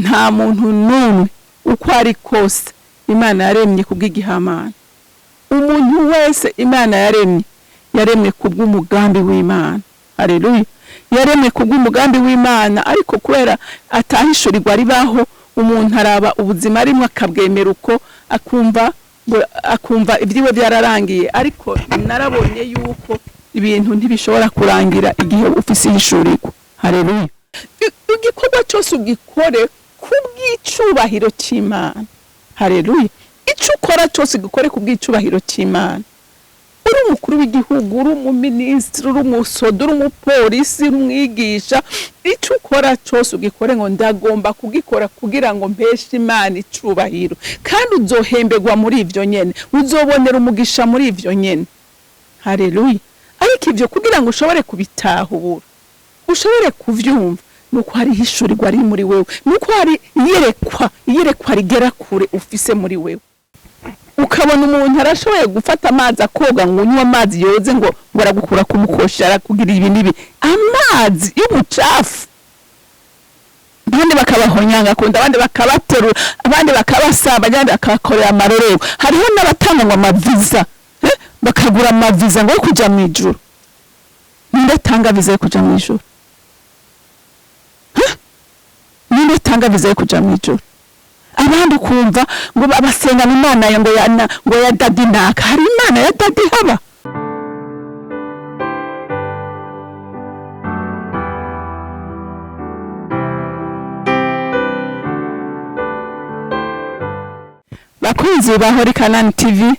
Nta muntu n'umwe, uko ari kose, Imana yaremye kubw'igihamana. Umuntu wese Imana yaremye, yaremwe kubw'umugambi w'Imana. Haleluya! Yaremwe kubw'umugambi w'Imana, ariko kubera atahishurirwa ribaho, umuntu araba ubuzima arimwo akabwemera uko, akumva ibyiwe byararangiye. Ariko narabonye yuko ibintu ntibishobora kurangira igihe ufise ihishurirwa. Haleluya! Igikorwa cyose ugikore kubw'icubahiro cy'Imana. Haleluya! Icyo ukora cyose ugikore kubw'icubahiro cy'Imana. Uri umukuru w'igihugu, uri umuminisitiri, uri umusoda, uri umupolisi, uri umwigisha, icyo ukora cyose ugikore ngo ndagomba kugikora kugira ngo mpeshe Imana icubahiro, kandi uzohemberwa muri ibyo nyene, uzobonera umugisha muri ibyo nyene. Haleluya! Ariko ibyo kugira ngo ushobore kubitahura, ushobore kuvyumva, nuko hari ihishurirwa riri muri wewe, nuko hari iyerekwa rigera kure ufise muri wewe. Ukabona umuntu arashoboye gufata amazi akoga, ngo unywe amazi yoze, ngo aragukura ku mukoshi, arakugira ibi n'ibi, amazi y'ubucafu. Abandi bakabahonyanga kunda, abandi bakabaterura, abandi bakabasamba, abandi bakabakorera amarorerwa. Hariho n'abatanga ngo amaviza, bakagura amaviza ngo yo kuja mu ijuru. Ninde atanga viza yo kuja mu ijuru? Ninde atanga viza yo kuja mu ijuru? Abandi ukumva ngo basengana Imana ya ngo ya daddy naka. Hari Imana ya daddy haba? Bakunzi ba Holy Canaan TV,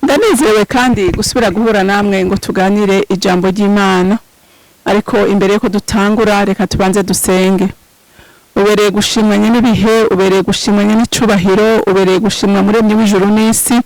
ndanezerewe kandi gusubira guhura namwe ngo tuganire ijambo ry'Imana. Ariko imbere yuko dutangura, reka tubanze dusenge. Ubereye gushimwa n'ibihe, ubereye gushimwa n'icubahiro, ubereye gushimwa Muremyi w'ijuru n'isi,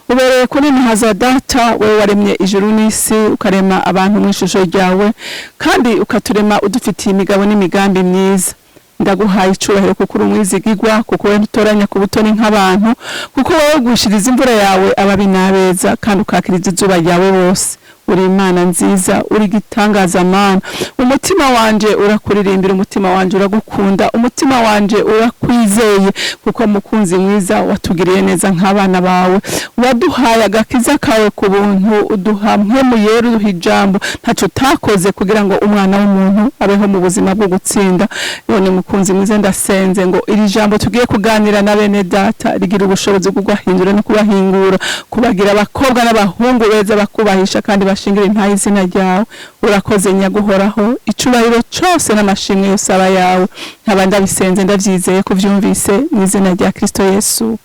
ubereye kuninihaza Data, wewe waremye ijuru n'isi, ukarema abantu mu ishusho ryawe, kandi ukaturema udufitiye imigabo n'imigambi myiza. Ndaguhaye icubahiro kuko uri umwizigirwa, kuko wowe ntutoranya ku butoni nk'abantu, kuko wowe ugwishiriza imvura yawe ababi n'abeza, kandi ukakiriza izuba ryawe bose. Uri Imana nziza, uri igitangaza Mana. Umutima wanje urakuririmbira, umutima wanje uragukunda, umutima wanje urakwizeye, kuko mukunzi mwiza watugiriye neza nk'abana bawe. Waduhaye agakiza kawe ku buntu, uduha Mpwemu Yera, uduha ijambo. Ntaco utakoze kugira ngo umwana w'umuntu abeho mu buzima bwo gutsinda. None mukunzi mwiza, ndasenze ngo iri jambo tugiye kuganira na bene data rigira ubushobozi bwo kubahindura no kubahingura, kubagira abakobwa n'abahungu beza bakubahisha kandi bashingira intahe izina ryawe. Urakoze Nyaguhoraho, icubahiro cose n'amashimwe yose aba yawe. Nkaba ndabisenze ndavyizeye ko vyumvise, mu izina rya Kristo Yesu,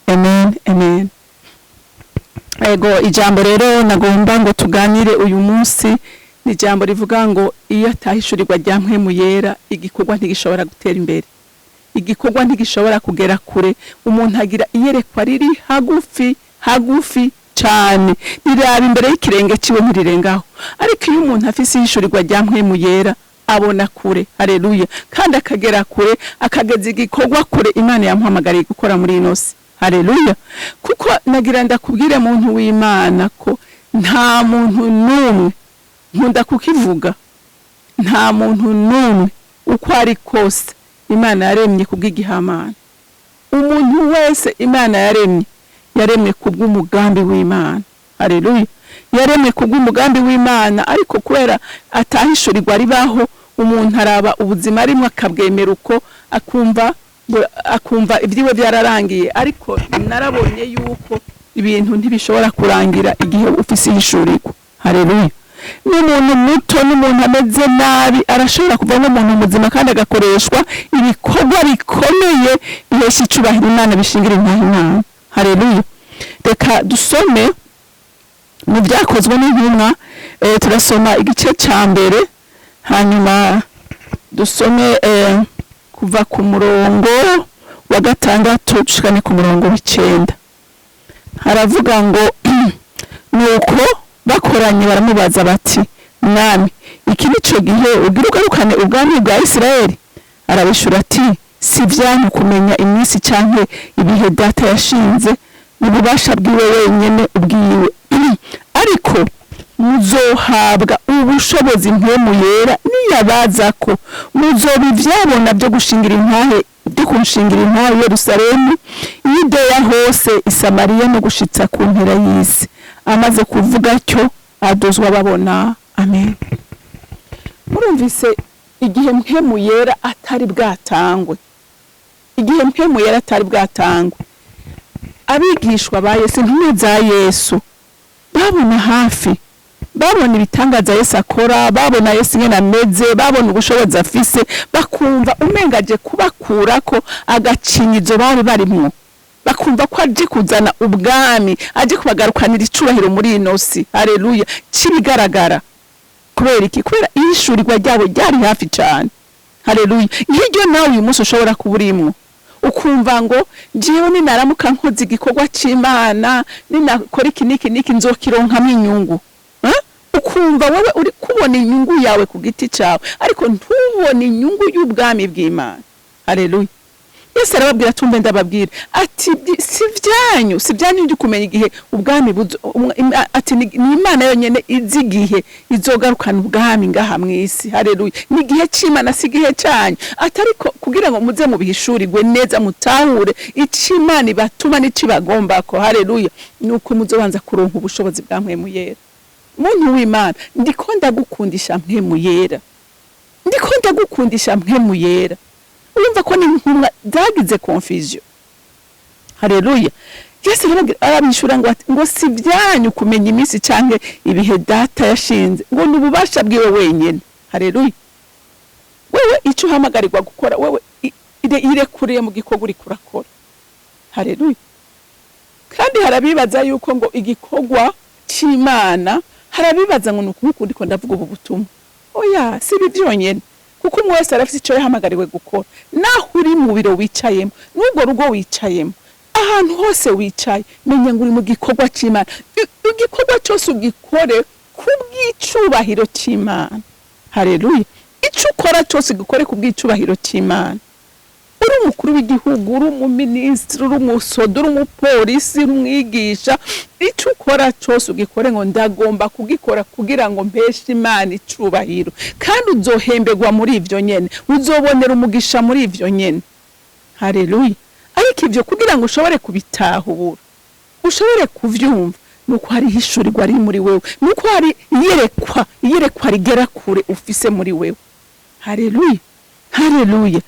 amen, amen. Ego, ijambo rero nagomba ngo tuganire uyu munsi ni ijambo rivuga ngo iyo atahishurirwa rya Mpwemu Yera, igikorwa ntigishobora gutera imbere, igikorwa ntigishobora kugera kure. Umuntu agira iyerekwa riri hagufi, hagufi cane, riraba imbere y'ikirenge ciwe, ntirirengaho. Ariko iyo umuntu afise ihishurirwa rya Mpwemu Yera, abona kure. Haleluya! Kandi akagera kure, akageza igikorwa kure Imana yamuhamagariye gukora muri ino si. Haleluya! Kuko nagira ndakubwire, muntu w'Imana, ko nta muntu n'umwe, nkunda kukivuga, nta muntu n'umwe, uko ari kose, Imana yaremye kubw'igihamana. Umuntu wese Imana yaremye, yaremwe kubw'umugambi w'Imana. Haleluya! Yaremwe kubw'umugambi w'Imana, ariko kubera atahishurirwa ribaho, umuntu araba ubuzima arimwo akabwemera uko, akumva ibyiwe byararangiye. Ariko narabonye yuko ibintu ntibishobora kurangira igihe ufise ihishurirwa. Haleluya! N'umuntu muto, n'umuntu ameze nabi, arashobora kuvamo umuntu muzima kandi agakoreshwa ibikorwa bikomeye bihesha icubahiro Imana, bishingira intahe Imana. Haleluya! Reka dusome mu Byakozwe n'Intumwa, turasoma igice ca mbere, hanyuma dusome kuva ku murongo wa 6 dushikane ku murongo w'9. Haravuga ngo: "Nuko bakoranye baramubaza bati: 'Mwami, iki nico gihe ugira ugarukane ubwami bwa Isirayeli?' Arabishura ati: 'Si ivyanyu kumenya iminsi canke ibihe Data yashinze mu bubasha bwiwe wenyene ubwiwe, ariko muzohabwa ubushobozi Mpwemu Yera niyabazako, muzoba ivyabona byo gushingira intahe byo kunshingira intahe i Yerusalemu, Yudeya hose, i Samariya no gushitsa ku mpera y'isi. Amaze kuvuga atyo, adozwa babona. Amen. Murumvise, igihe Mpwemu Yera atari bwatangwe, igihe Mpwemu Yera atari bwatangwe, abigishwa ba Yesu, intumwa za Yesu, babona hafi, babona ibitangaza Yesu akora, babona Yesu ingene ameze, babona ubushobozi afise, bakumva umenga aje kubakurako agacinyizo bari barimwo, bakumva ko aje kuzana ubwami, aje kubagarukanira icubahiro muri ino si. Haleluya! Cibigaragara. Kubera iki? Kubera ihishurirwa ryabo ryari hafi cane. Haleluya! Nk'iryo nawe uyu munsi ushobora kuba urimwo, ukumva ngo jewe ninaramuka nkoze igikorwa c'Imana, ninakora iki n'iki n'iki, nzokironkamwo inyungu. Eh? Ukumva wowe uri kubona inyungu yawe ku giti cawe, ariko ntubone inyungu y'ubwami bw'Imana. Haleluya! Yesu arababwira ati: "Umve ndababwira," ati, "si vyanyu, si vyanyu byo kumenya igihe ubwami ati ni Imana yonyene izi igihe izogarukana ubwami ngaha mw'isi. Haleluya! Ni igihe c'Imana, si igihe canyu." Ati: "Ariko kugira ngo muze mubihishurirwe neza, mutahure ico Imana ibatuma n'ico ibagombako, haleluya, nuko muzobanza kuronka ubushobozi bwa Mpwemu Yera." Muntu w'Imana, ndiko ndagukundisha Mpwemu Yera, ndiko ndagukundisha Mpwemu Yera. Urumva ko n'intumwa zagize confusion. Haleluya! Yesu arababwira, arabishura ngo ati ngo si byanyu kumenya iminsi canke ibihe Data yashinze, ngo ni ububasha bwiwe wenyene. Haleluya! Wewe icyo uhamagarirwa gukora, wewe irekuriye mu gikorwa uriko urakora. Haleluya! Kandi harabibaza yuko ngo igikorwa c'Imana, harabibaza ngo ni ukuvuga ndiko ndavuga ubu butumwa. Oya, si ibi byonyene, kuko umwe wese arafise ico yahamagariwe gukora. Naho uri mu biro wicayemo, n'urwo rugo wicayemo, ahantu hose wicaye, menya ngo uri mu gikorwa c'Imana. Igikorwa cyose ugikore kubw'icubahiro c'Imana. Haleluya! Ico ukora cyose ugikore kubw'icubahiro c'Imana. Uri umukuru w'igihugu, uri umuminisitiri, uri umusoda, uri umupolisi, uri umwigisha, icyo ukora cyose ugikore ngo ndagomba kugikora kugira ngo mpeshe Imana icubahiro, kandi uzohemberwa muri ibyo nyene, uzobonera umugisha muri ibyo nyene. Haleluya! Ariko ibyo kugira ngo ushobore kubitahura, ushobore kuvyumva, nuko hari ihishurirwa riri muri wewe, nuko hari iyerekwa, iyerekwa rigera kure ufise muri wewe. Haleluya, haleluya!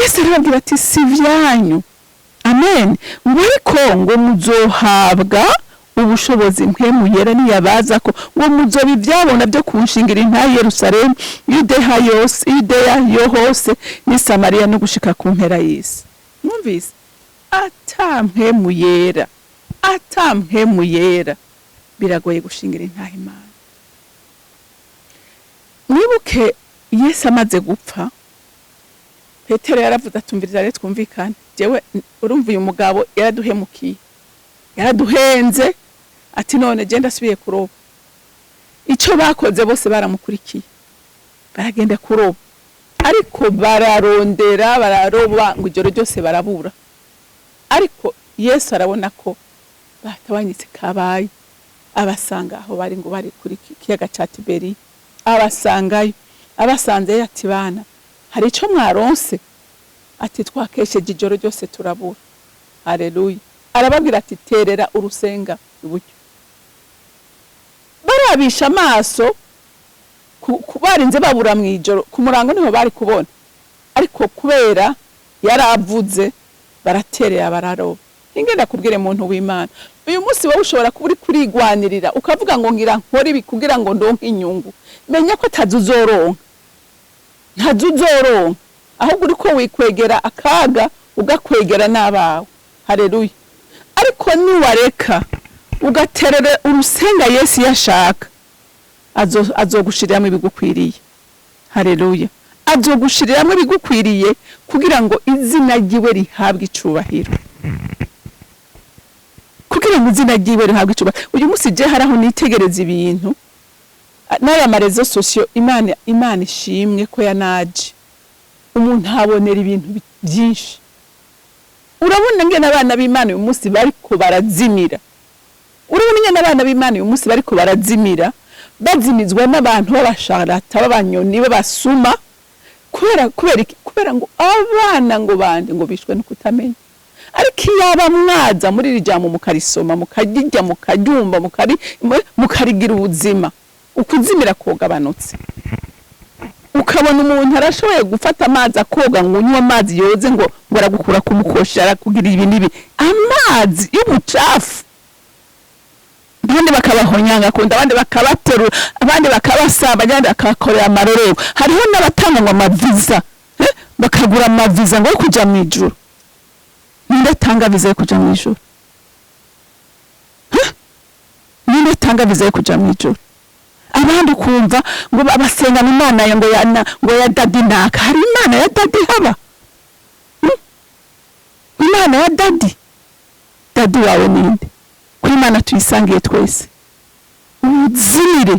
Yesu arababwira ati: "Si vyanyu." Amen. Ngo ariko ngo muzohabwa ubushobozi Mpwemu Yera niyabaza ko, ngo muzoba ivyabona byo kunshingira intahe i Yerusalemu, Yudeya yose, Yudeya yo hose n'i Samariya no gushika ku mpera y'isi. Mwumvise, ata Mpwemu Yera, ata Mpwemu Yera, biragoye gushingira intahe Imana. Mwibuke Yesu amaze gupfa, Petero yaravuze atumviriza: "Rero twumvikane, jewe urumva uyu mugabo yaraduhemukiye, yaraduhenze." Ati: "None je ndasubiye kuroba." Ico bakoze, bose baramukurikiye, baragenda kuroba, ariko bararondera, bararoba ngo ijoro ryose barabura. Ariko Yesu arabona ko batabanyitse kabaye, abasanga aho bari, ngo bari kuri kiyaga ca Tiberiya. Abasangayo, abasanzeyo ati: "Bana, hari ico mwaronse?" Ati: "Twakesheje ijoro ryose turabura." Haleluya! Arababwira ati: "Terera urusenga iburyo." Barabisha amaso barinze babura mw'ijoro, ku murango niho bari kubona, ariko kubera yaravuze baraterera, bararoba. Ingenda kubwire muntu w'Imana, uyu munsi wowe ushobora kuba uri kurigwanirira, ukavuga ngo ngira nkore ibi kugira ngo ndonke inyungu. Menya ko atazi uzoronka, ntazi uzoronka, ahubwo uriko wikwegera akaga, ugakwegera n'abawe. Haleluya! Ariko niwareka ugaterera urusenga Yesu yashaka, azogushiriramwo ibigukwiriye. Haleluya! Azogushiriramwo ibigukwiriye kugira ngo izina ryiwe rihabwe icubahiro, kugira ngo izina ryiwe rihabwe icubahiro. Uyu munsi je hari aho nitegereza ibintu n'aya ma réseaux sociaux. Imana ishimwe ko yanaje, umuntu abonera ibintu byinshi. Urabona ngene abana b'Imana uyu munsi bariko barazimira. Urabona ingene abana b'Imana uyu munsi bariko barazimira, bazimizwa n'abantu b'abasharata, b'abanyoni, b'abasuma. Kubera iki? Kubera Kubera ngo abana ngo bande ngo bishwe no kutamenya. Ariko iyaba mwaza muri iri jambo mukarisoma, mukarirya, mukaryumva, mukarigira ubuzima, ukuzimira kogabanutse. Ukabona umuntu arashoboye gufata amazi akoga, ngo unywe amazi yoze, ngo aragukura ku mukoshi, arakugira ibi n'ibi, amazi y'ubucafu. Abandi bakabahonyanga kunda, abandi bakabaterura, abandi bakabasaba, abandi bakabakorera amarorerwa. Hariho n'abatanga ngo amaviza, bakagura amaviza ngo yo kuja mu ijuru. Ninde atanga viza yo kuja mu ijuru? Huh? Ninde atanga viza yo kuja mu ijuru? Abandi ukumva ngo basenga mu Imana ya ngo ya ngo ya daddy naka. Hari Imana ya daddy haba? Imana ya daddy? Daddy wawe ninde, ko Imana tuyisangiye twese? Ubuzimire,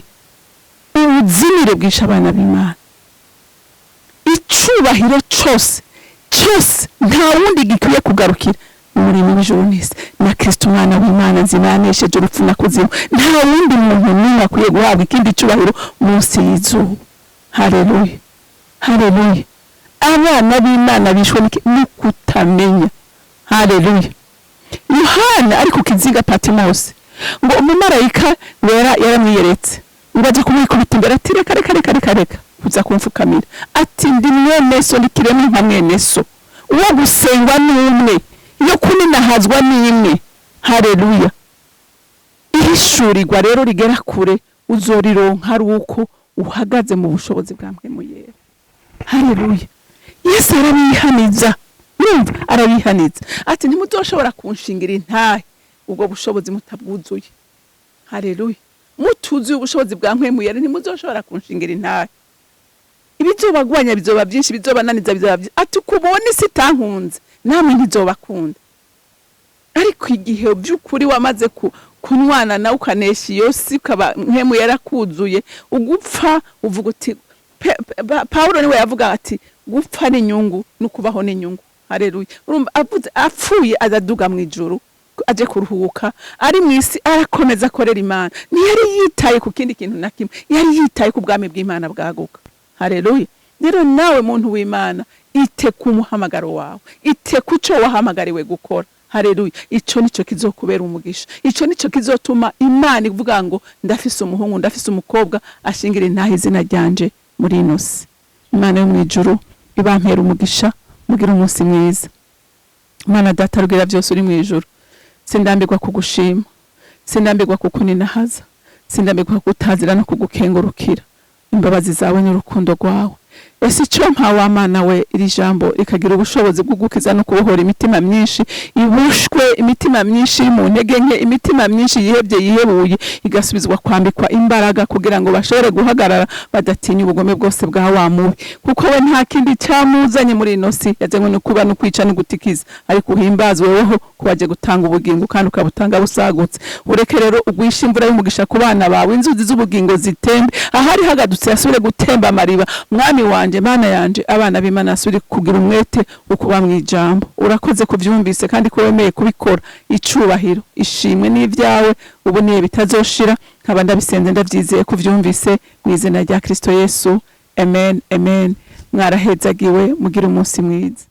ubuzimire bwisha abana b'Imana. Icubahiro cose cyose nta wundi gikwiye kugarukira umurimo w'ijuru n'isi na Kristo umwana w'Imana nzima yanesheje urupfu na kuzimu. Nta wundi muntu n'umwe akwiye guhabwa ikindi cyubahiro munsi y'izuba. Haleluya, haleluya. Abana b'Imana bishwe n'iki? No kutamenya. Haleluya. Yohana ari ku kiziga Patimosi, ngo umumarayika wera yaramwiyeretse, ngo ajye kumwikubita imbere, ati: "Reka, reka, reka, reka, reka kuza kumfukamira." Ati: "Ndi mwene so, ndi kiremwa nka mwene so. Uwo gusengwa ni umwe, iyo kuninahazwa ni imwe." Haleluya. Ihishurirwa rero rigera kure uzorironka ari uko uhagaze mu bushobozi bwa Mpwemu Yera. Haleluya. Yesu arabihaniza, urumva, arabihaniza ati: "Ntimuzoshobora kunshingira intahe ubwo bushobozi mutabwuzuye." Haleluya. Mutuzuye ubushobozi bwa Mpwemu Yera, ntimuzoshobora kunshingira intahe. Ibizobagwanya bizoba byinshi, bizobananiza bizoba byinshi. Ati: "Kubona isi itankunze, namwe ntizobakunda." Ariko igihe by'ukuri wamaze kunywana nawe, ukanesha iyo si, ukaba Mpwemu yarakuzuye, ugupfa uvuga uti Pawulo niwe yavuga ati: "Gupfa ni inyungu no kubaho ni inyungu." Haleluya. Urumva, avuze apfuye azaduga mu ijuru aje kuruhuka, ari mu isi arakomeza akorera Imana. Ntiyari yitaye ku kindi kintu na kimwe, yari yitaye ku bwami bw'Imana bwaguka. Haleluya. Rero nawe muntu w'Imana, ite ku muhamagaro wawe, ite ku cyo wahamagariwe gukora. Haleluya. Ico nico kizokubera umugisha, ico nico kizotuma Imana ivuga ngo: "Ndafise umuhungu, ndafise umukobwa ashingira intahe izina ryanje muri ino si." Imana yo mu ijuru ibampera umugisha, mugire umunsi mwiza. Imana Data rugira byose uri mu ijuru, sindambirwa kugushima, sindambirwa kukuninahaza, sindambirwa kugutazira no kugukengurukira imbabazi zawe n'urukundo rwawe. Ese icyo mpa wa Mana we, iri jambo rikagira ubushobozi bwo gukiza no kubohora imitima myinshi ibushwe, imitima myinshi iri mu ntege nke, imitima myinshi yihebye, yihebuye, igasubizwa kwambikwa imbaraga kugira ngo bashobore guhagarara badatinya ubugome bwose bwa wa mubi, kuko we nta kindi cyamuzanye muri ino si yazanywe no kuba no kwica no gutikiza. Ariko uhimbazwe weho ko waje gutanga ubugingo kandi ukabutanga busagutse. Ureke rero ugwishe imvura y'umugisha ku bana bawe, inzuzi z'ubugingo zitembe, ahari hagadutse hasubire gutemba amariba. Mwami wanje, Mana yanje, abana b'Imana basubire kugira umwete wo kuba mu ijambo. Urakoze kuvyumvise kandi ko wemeye kubikora. Icubahiro, ishimwe n'ibyawe ubu niye bitazoshira. Nkaba ndabisenze ndavyizeye kuvyumvise, mu izina rya Kristo Yesu, amen, amen. Mwarahezagiwe, mugire umunsi mwiza.